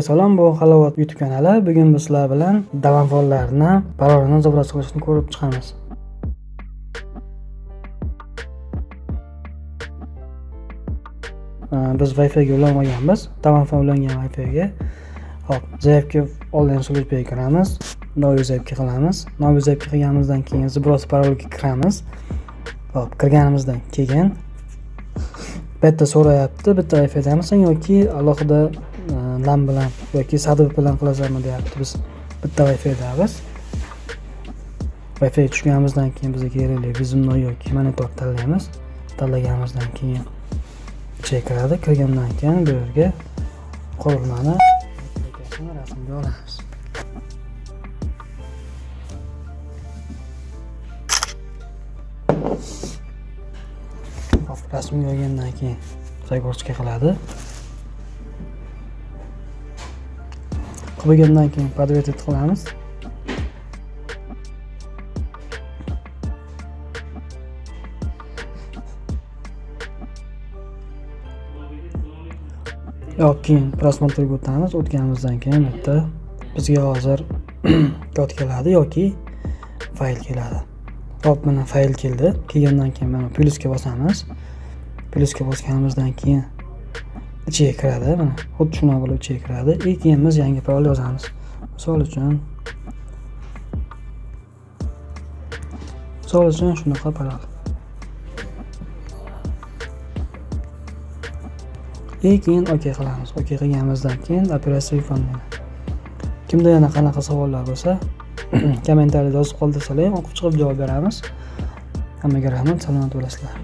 Salom, bu Halovat YouTube kanali. Bugun biz sizlar bilan domofonlarni parolini zabrос qilishni ko'rib chiqamiz. Biz Wi-Fi ga ulanmaganmiz. Domofon ulangan Wi-Fi ga. Xo'p, заявка onlayn служба ga kiramiz. Новый заявка qilamiz. Новый заявка qilganimizdan keyin сброс parolga kiramiz. Xo'p, kirganimizdan keyin bu yerda so'rayapti, bitta Wi-Fi'damisan yoki alohida LAN bilan yoki SADB bilan qilasanmi deyapti. Biz bitta Wi-Fi'damiz. Wi-Fi tushganimizdan keyin bizga kerakli вызывной yoki monitor tanlaymiz. Tanlaganimizdan keyin ichiga kiradi. Kirgandan keyin bu yerga qurilmani rasmga olamiz. Hop, rasmga olgandan keyin загрузка qiladi. Qilib bo'lgandan keyin подтвердить qilamiz. Yo'q, keyin просмотр ga o'tamiz. O'tganimizdan keyin bu yerda bizga hozir kod keladi yoki fayl keladi. Hop, mana fayl keldi. Kelgandan keyin mana plyusga bosamiz. Plyusga bosganimizdan keyin ichiga kiradi. Mana xuddi shunaqa bo'lib ichiga kiradi. И keyin biz yangi parol yozamiz. Misol uchun shunaqa parol. И keyin OK qilamiz. OK qilganimizdan keyin operatsiya выполнена. Kimda yana qanaqa savollar bo'lsa, kommentariyada yozib qoldirsalar ham o'qib chiqib javob beramiz. Hammaga rahmat, salomat bo'lasizlar.